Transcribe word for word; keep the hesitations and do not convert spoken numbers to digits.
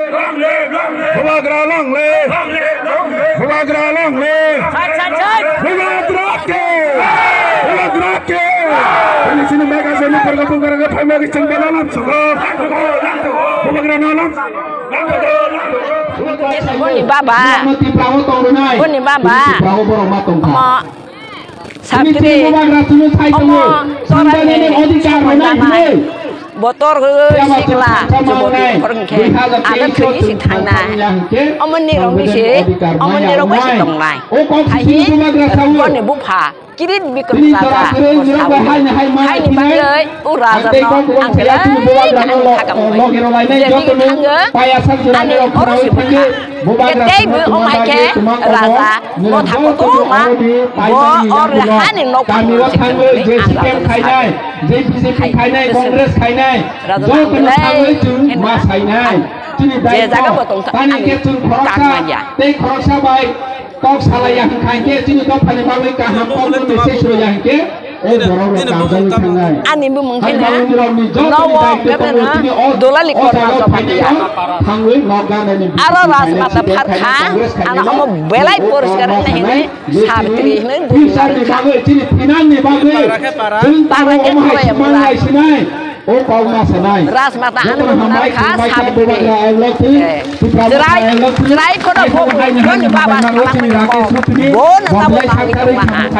Bubagra long live! Bubagra long live! Bubagra ke! Bubagra ke! Ini sini mega sini pergi bubagra ke phaima ke cheng bela lam suko. Bubagra no lam. Boni baba. Boni baba. Omo. Satri, omo torani sikla, juboti hor hwnkhe, ano thwi si thangnai. Omo nirok ni si, omo nirok bai si tongnai. Hai hi, boni bupha, kirit bikrom raja, bo sawi. Haini bagwi, o raja no ang belai khe ang thakam bai. Jeni thangwi, ani oro si bupha. Teibo omo hai khe raja motha kotorma bo o rehani nok phano se khe hwnwi ang raja no sakha. Hai, khainai, Congress khainai, raja no ang belai khe ma sainai. Je jaga bo tongtha ani kak manya. Tei khoroksa bai kok salaiya hwnkha hwnkhe chini dophani bagwi kaham kok message rwya hwnkhe. O borok rok kabjagwi thangnai. Ani bumung khe na nogo kebeno dolali korma joma dia. Aro rajmata pharkha, ano omo belai poriskar hwnwi hwnwi satri hwnwi bumung rwkha. Para khe para ya mura. O kok ma sanai. Rajmata ano bumung rwkha satri. Chwrai, chwrai khono bo boni baba salangmani bo. Bono tabuk tangwi tongma ha.